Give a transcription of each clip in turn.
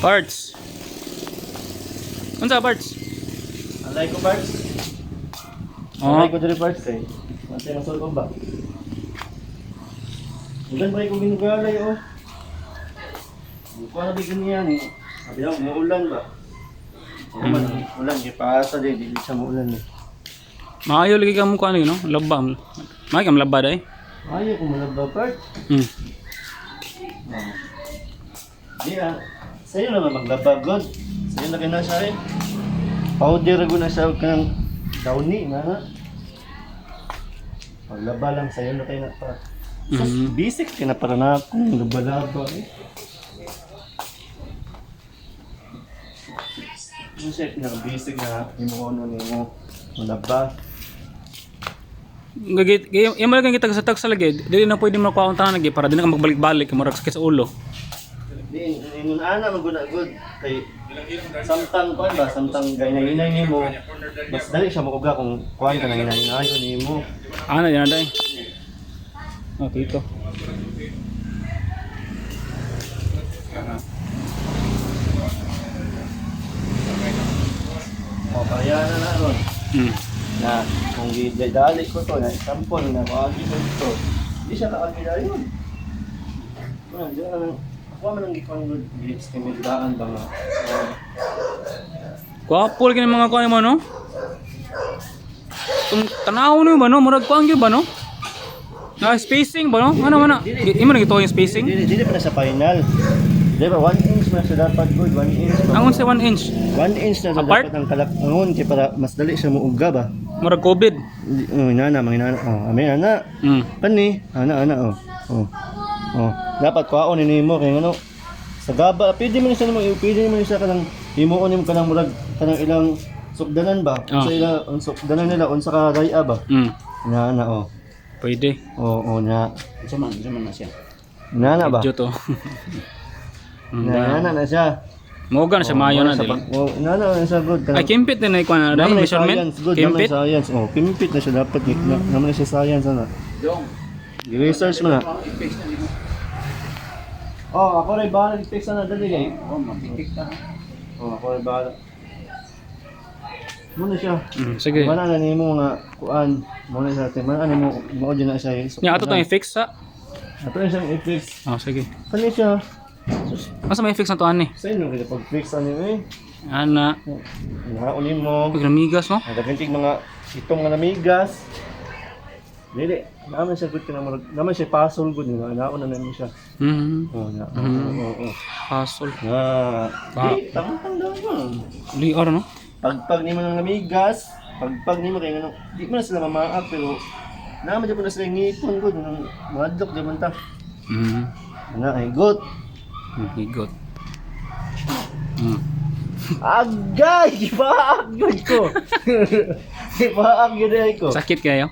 Parts. Unsa, parts? Alay ko, parts. Oh. Alay ko diri, parts, kay. Mantay masulbong ba? Ulan ba ko ginugalay oh. Buka na di ganyan eh. Sabi na, umuulan ba? Ulan, ulan, gipaasa di, di siya muulan eh. Maayo lagi ka mo kuan no? Laba. Maayo ka laba day. Ayaw ko malaba, part. Oh. Di ah, sa'yo naman maglaba, god. Sa'yo na kina siya eh. Powder ko na siya kanang downy, na na. Paglaba lang, sa'yo na kayo na pa. Sus, basic ka na para na akong laba-laba eh. Ano siya pinaka-basic na imo ano nimo malaba. Gagit imo lang kita sa tax lagi. Dili na pwede mo kuha tanan lagi para di na ka magbalik-balik murag sakit sa ulo. Di, ingon ana maguna good kay samtang kuan ba, samtang gainay-inay nimo, mas dali siya mokuga kung kuan ka nang inay-inayon nimo. Ana yan day. Oh, dito. O kaya na na ron na kung gidali ko to na example na maagi ko to, di siya kaagi na yun. Wala, di na lang ako man ang gikuan good, gi-estimate daan ba nga. Oh, Gwapo lagi ng mga kuan mo, no? Tung tanaw no ba, no? Murag kuan gyud ba, no? Na spacing ba, no? Ano man na? Imo na gito yung spacing? Dili dili pa na sa final. Di ba 1 inch man siya dapat good, 1 inch ba? Ang unsa 1 inch? 1 inch na siya Apart? dapat ang kalak-angon kay para mas dali siya muuga ba. Murag COVID. Oh, inana, mga inana. Oh, amin ana. Pani, ana ana oh. Oh. Oh, dapat kuhaon ni nimo kay ngano sa gaba pwede man siya nimo, pwede man siya kanang himuon nimo kanang murag kanang ilang sukdanan ba? Sa ilang ang sukdanan nila unsa ka daya ba? Ina ana oh. Pwede. Oh, oh na. Unsa man na siya? Ina ba? Medyo to. Ina ana na siya. Moga na siya maayo na Sa dili. Oh, ina na siya good Ay kanang kimpit din ay kuan na Naman day na measurement. science, good. Naman Kimpit. na science. Oh, kimpit na siya dapat. Naman na siya science ana. Dong. Gi-research mo na. I-fix na nimo. Oh, ako rin bahala i-fix na dali kay. Oh, mapitik ta. Oh, ako rin bahala. Muna siya. Sige. Wala na nimo mga kuan. Muna siya natin. Wala nimo mao din na siya. Nya ato tong i-fix sa. Ato na siyang i-fix. Oh, sige. Kani siya. Asa may fix na to ani? Sa inyo kita pag-fix ani eh. Ana, Naon mo. pag namigas no? Ang dagantig mga itong mga namigas. Dili, naman siya good kanang murag. Naman siya pasol good nga naon na nimo siya. Oh, na. Oo, oo. Pasol. Na. Ah. Di, tamang dayon. Lior no? Pagpag nimo ng namigas, pagpag nimo kay ngano, di man na sila mamaak pero naman jud po na sila ngipon gud nang madlok di man ta. Ana ay good. Higot. Agay, gipaak gud ko. Gipaak gud ay ko. Sakit kayo?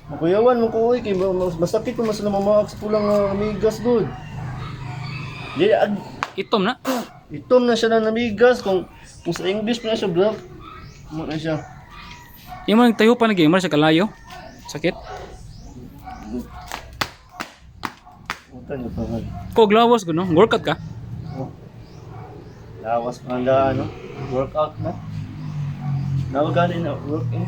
Makuyawan mo ko oy kay masakit po mas sila mamaak sa pulang namigas gud. Di ag Itom na. itom na siya na namigas kung sa English pa na siya black. Mo na siya. Imo nang tayo pa lagi, imo siya kalayo. Sakit. Utan niyo pa man. Ko glawas gud no? Workout ka? Oh. Lawas pa ang daan, no? Workout na. Nawag gani na work in.